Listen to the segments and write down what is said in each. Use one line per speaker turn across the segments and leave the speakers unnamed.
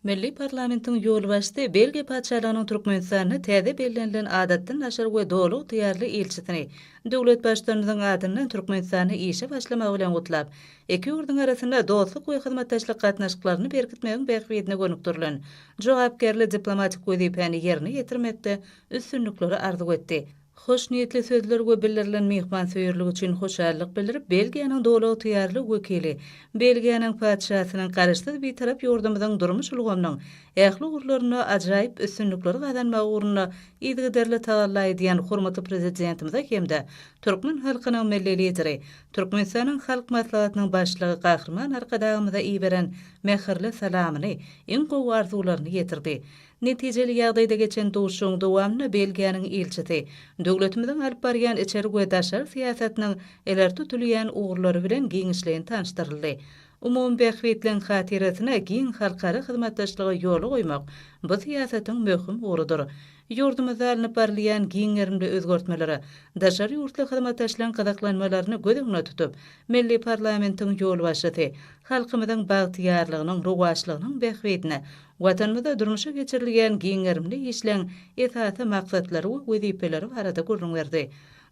Milli parlamentiň ýolbaşçysy Belgiýa Patyşalygynyň Türkmenistanda täze bellenilen Adatdan daşary we Doly ygtyýarly ilçisini döwlet Baştutanymyzyň adyndan Türkmenistanda işe başlamagy bilen gutlap, iki ýurduň arasynda dostluk we hyzmatdaşlyk gatnaşyklaryny berkitmegiň bähbidine gönükdirilen jogapkärli diplomatik wezipäni ýerine ýetirmekde üstünlikleri arzuw etdi. Hoşniýetli sözler we bildirilen myhmansöýerlik üçin hoşallyk bildirip, Belgiýanyň doly ygtyýarly wekili Belgiýanyň Patyşasynyň Garaşsyz Bitarap ýurdumyzyň durmuş ulgamynyň ähli ugurlarynda ajaýyp üstünlikleri gazanmagy ugrunda yzygiderli tagalla edýän hormatly Prezidentimize hem-de türkmen halkynyň Milli Lideri, Türkmenistanyň Halk Maslahatynyň Başlygy Gahryman Arkadagymyza iberen mähirli salamyny, iň gowy arzuwlaryny ýetirdi. Netijeli ýagdaýda geçen duşuşygyň dowamynda Belgiýanyň ilçisi döwletimiziň alyp barýan içeri we daşary syýasatynyň ileri tutulýan ugurlary bilen giňişleýin tanyşdyryldy. Umumy bähbitleň hatyrasyna giň halkara hyzmatdaşlygy ýola goýmak bu syýasatyň möhüm ugrudyr. Ýurdumyzda alnyp barylýan giň gerimli özgertmelere daşary ýurtly hyzmatdaşlaryň gyzyklanmalaryny göz öňünde tutup, milli parlamentiň ýolbaşçysy halkymyzyň bagtyýarlygynyň, rowaçlygynyň bähbidine Watanymyzda durmuşa geçirilýän giň gerimli işleň esasy maksatlary we wezipeleri barada gürrüň berdi.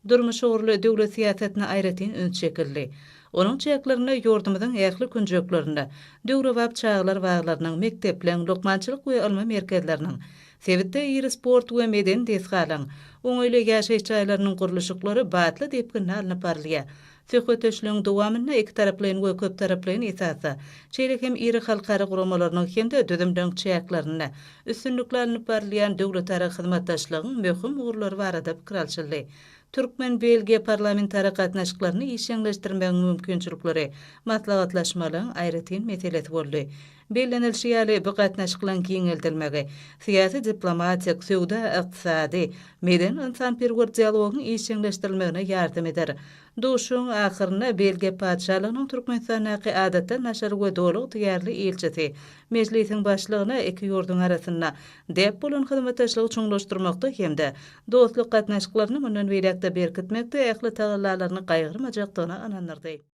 Durmuş ugurly döwlet syýasatyna aýratyn üns çekildi. Onuň çäklerinde ýurdumyzyň ähli künjeklerinde döwrebap çagalar baglarynyň, mekdepleň, lukmançylyk we ylmy merkezleriniň, sebitde iri sport we medeni desgalaryň, oňaýly ýaşaýyş jaýlarynyň gurluşyklary batly depginde alnyp barylýar. Söhbetdeşligiň dowamynda ikitaraplaýyn we köptaraplaýyn esasda, şeýle hem iri halkara guramalarynyň hem-de düzümleriň çäklerinde üstünlikli alnyp barylýan döwletara hyzmatdaşlygyň möhüm ugurlary barada pikir alşyldy. Türkmen-belgiýa parlamentara gatnaşyklaryny işjeňleşdirmegiň mümkinçilikleri maslahatlaşmalaryň aýratyn meselesi boldy. Bellenilişi ýaly, bu gatnaşyklaryň giňeldilmegi syýasy-diplomatik, söwda-ykdysady, medeni-ynsanperwer dialogyň işjeňleşdirilmegine ýardam eder. Duşuşygyň ahyrynda Belgiýa Patyşalygynyň Türkmenistandaky Adatdan daşary we Doly ygtyýarly ilçisi Mejlisiň Başlygyna iki ýurduň arasynda däp bolan hyzmatdaşlygy çuňlaşdyrmakda hem-de dostluk gatnaşyklaryny mundan beýläk-de berkitmekde ähli tagallalaryny gaýgyrmajakdygyna ynandyrdy.